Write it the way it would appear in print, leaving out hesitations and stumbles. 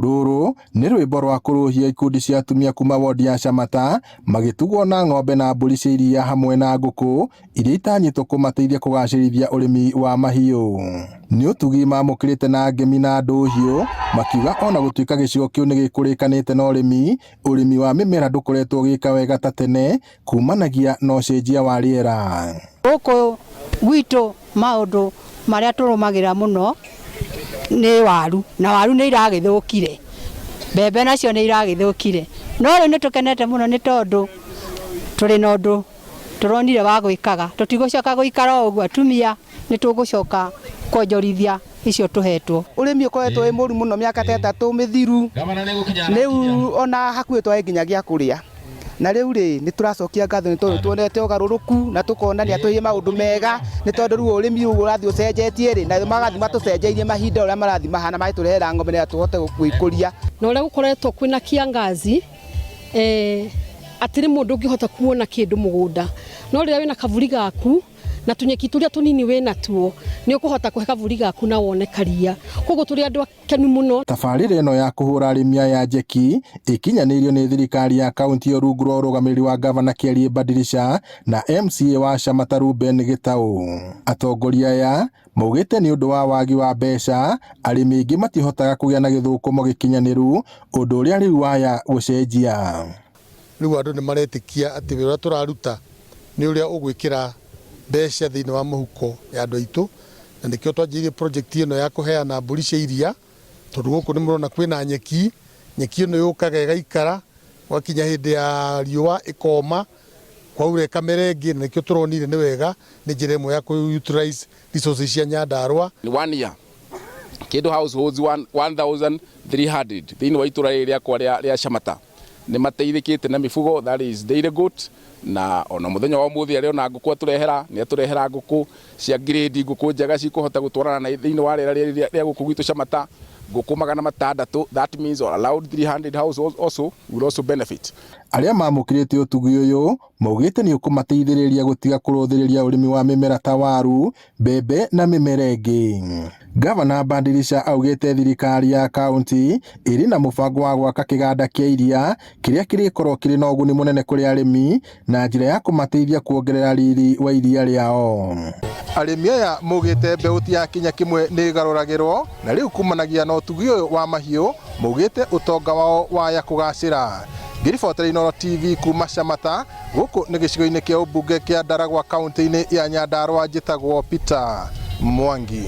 Rũrũ nĩ rwĩmbo rwa kũrũhia ikundi cia atumia kuma wondi ya Shamata magĩtugwo na ng'ombe na mbũri cia iria hamwe na ngũkũ iria itanyĩtwo kũmateithia kũgacĩrithia ũrĩmi wa mahiũ. Nĩ ũtugi mamũkĩrĩte na ngemi na ndũhiũ makiuga ona gũtuĩka gĩcigo kĩu nĩ gĩkũrĩkanĩte na ũrĩmi, ũrĩmi wa mĩmera ndũkoretwo ũgĩka wega ta tene kumanagia na ũcenjia wa rĩera. Gũkũ gwitũ maũndũ marĩa tũrũmagĩrĩra mũno nĩ waru, na waru nĩ iragĩthũkire, mbembe nacio nĩ iragĩthũkire, no rĩu nĩ tũkenete mũno nĩ tondũ tũrĩ na ũndũ tũronire wa gwĩkaga, tũtigũcoka gũikara o ũguo, atumia nĩ tũgũcoka kuonjorithia icio tũhetwo. Ũrĩmi ũkoretwo wĩ mũru mũno mĩaka ta ĩtatũ mĩthiru, rĩu ona hakuhĩ twage nginya gĩa kũrĩa. Na rĩu rĩ, nĩ tũracokia ngatho nĩ tondũ tuonete ũgarũrũku na tũkona nĩ atũheire maũndũ mega, nĩ tondũ rĩu ũrĩmi ũguo ũrathiĩ ũcenjetie rĩ, na magathiĩ matũcenjeirie mahinda ũrĩa marathiĩ mahana, magatũrehera ng'ombe nĩgetha tũhote gwĩkũria. Na ũrĩa gũkoretwo kwĩna kiangazi eh, atĩrĩ mũndũ ũngĩhota kuona kĩndũ mũgũnda, no rĩrĩa wĩna kaburi gaku na tũnyeki tũrĩa tũnini wĩna tuo nĩ ũkũhota kũhe kaburi gaku na wone karia. Koguo tũrĩ andũ akenu mũno. Tabarĩra ĩno ya kũhũra arĩmi aya njeki ĩkinyanĩirio nĩ thirikari ya kaunti ĩyo rungu rwa ũrũgamĩrĩri wa ngavana Kĩarie Badilisha na MCA wa Shamata Reuben Gĩtaũ. Atongoria aya maugĩte nĩ ũndũ wa wagi wa mbeca arĩmi aingĩ matihotaga kũgĩa na gĩthũkũmo gĩkinyanĩru ũndũ ũrĩa rĩu waya gũcenjia. Rĩu andũ nĩ maretĩkia atĩ wĩra ũrĩa tũraruta nĩ ũrĩa ũgwĩkĩra mbeca thĩinĩ wa mũhuko ya andũ aitũ, na nĩkĩo twanjĩrĩirie project ĩno ya kũheana mbũri cia iria, tondũ gũkũ nĩ mũrona kwĩna nyeki, nyeki ĩno yũkaga ĩgaikara, gwakinya hĩndĩ ya riũa ĩkoma, kwaura ĩkamera ĩngĩ, na nĩkĩo tũronire nĩ wega, nĩ njĩra ĩmwe ya kũ utilize resources cia Nyandarua. One year kĩndũ households 1300 thĩinĩ wa itũra rĩrĩ rĩakwa rĩa Shamata nĩ mateithĩkĩte na mifugo, that is dairy goat, na ona mũthenya wa ũmũthĩ arĩ ona ngũkũ atũrehera, nĩ atũrehera ngũkũ cia grade, ngũkũ njega cikũhota gũtwarana na thĩinĩ wa rĩera rĩrĩ rĩa gũkũ gwitũ Shamata, ngũkũ 600, that means around 300 households also will also benefit. Arĩa mamũkĩrĩte ũtugi ũyũ maugĩte nĩ ũkũmateithĩrĩria gũtiga kũrũthĩrĩria ũrĩmi wa mĩmera ta waru, mbembe na mĩmera ĩngĩ. Gavana Badilisha augĩte thirikari ya kaunti ĩrĩ na mũbango wa gwaka kĩganda kĩa iria kĩrĩa kĩrĩkorwo kĩrĩ na ũguni mũnene kũrĩ arĩmi na njĩra ya kũmateithia kuongerera riri wa iria rĩao. Arĩmi aya maugĩte mbeũ ti ya kinya kĩmwe nĩ ĩgarũragĩrwo na rĩu kumanagia na ũtugi ũyũ wa mahiũ maugĩte ũtonga wao waya kũgacĩra. Ngĩribotera Inooro TV kuma Shamata, gũkũ nĩ gĩcigo-inĩ kĩa ũmbunge kĩa Ndaragwa kaunti-inĩ ya Nyandarua, njĩtagwo Peter Mwangi.